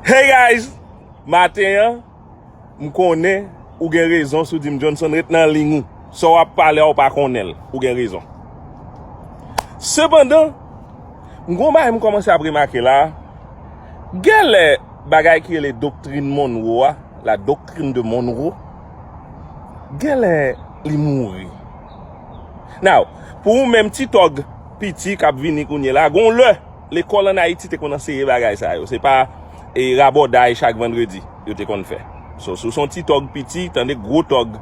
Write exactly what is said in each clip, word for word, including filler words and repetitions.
Hey guys, maten an, m konnen ou gen rezon si w di m Johnson ret nan liy ou. Sa w ap pale a ou pa konnen l, ou gen rezon. Sepandan, m gon bagay m kòmanse ap remake la, genlè bagay ki rele doktrin Monroe a, la doctrine de Monroe, genlè li mouri. Now, pou ou menm ti tòg piti k ap vini kounye la, gon lè lekòl ann Ayiti te konn anseye bagay sa yo. Se pa e rabòday chak vandredi yo te konn fè. So, si w se yon ti tòg piti, tande gwo tòg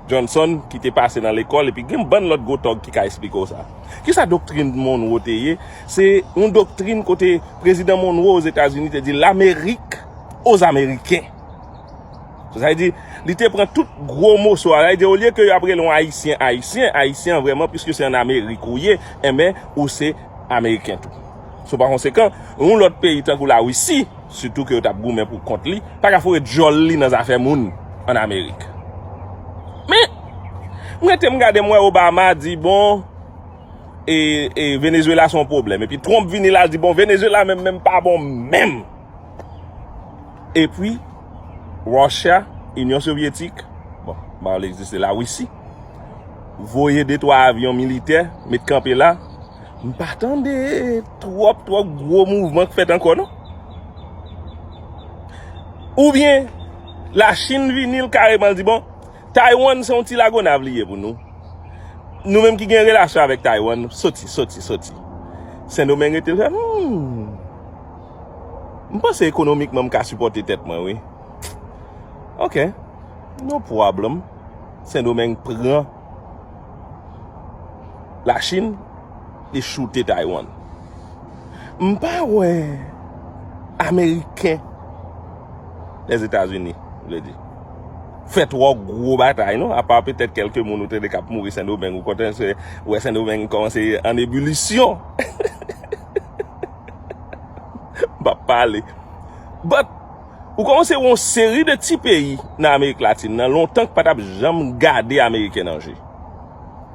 Johnson ki te pase nan lekòl, epi gen bann lòt gwo tòg ki ka esplike w sa. Kisa doktrin Monroe te ye? Se yon doktrin kote prezidan Monroe Ozetazini te di, L'Amérique aux Américains. So, sa vle di, li te pran tout gwo moso a. Sa vle di, olye ke y ap rele yon Ayisyen Ayisyen, Ayisyen an vrèman, piske se ann Amerik ou ye, enben, ou se Ameriken tou. So, pa konsekan, yon lòt peyi tankou Larisi, sitou ke yo t ap goumen pou kont li, pa ka foure djòl li nan zafè moun ann Amerik. Men, m rete m gade, m wè Obama di, bon, e, e Venezuela se yon pwoblèm. Epi Trump vini la, l di, bon, Venezuela menm, menm pa bon menm. Epi, Russia, Inyon Sovyetik, bon, ba l egziste, Larisi, voye de twa avyon militè, met kanpe la. M pa tande twòp, twòp gwo mouvman k fèt ankò, non. Oubyen, Lachin vini, l kareman, l di, bon, Taiwan se yon ti lagonav li ye pou nou. Nou menm ki gen relasyon avèk Taiwan, soti, soti, soti. Sendomeng rete, l fè, hmm. M panse ekonomikman m ka sipòte tèt mwen, wi. Ok, no problem. Sendomeng pran Lachin, li choute Taiwan. M pa wè Ameriken, Lèzetazini, vle di, fè twò gwo batay, non? Apa petèt kèlke moun ou tande k ap mouri Sendomeng, ou kontan se wè Sendomeng kòmanse an ebilisyon. M p ap pale. But, ou kòmanse wè yon seri de ti peyi nan Amerik Latin nan, lontan k pa t ap janm gade Ameriken nan je,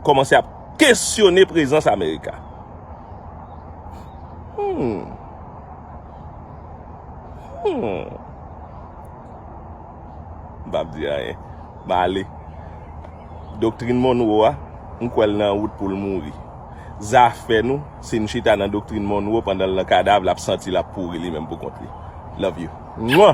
kòmanse ap kesyone prezans Amerika. Hmm. Hmm. M p ap di anyen. M ale. Doktrin Monroe a, m kwè l nan wout pou l mouri. Zafè nou, se n chita nan doktrin Monroe pandan l nan kadav, l ap santi l ap pouri li menm pou kont li. Love you. Mwa!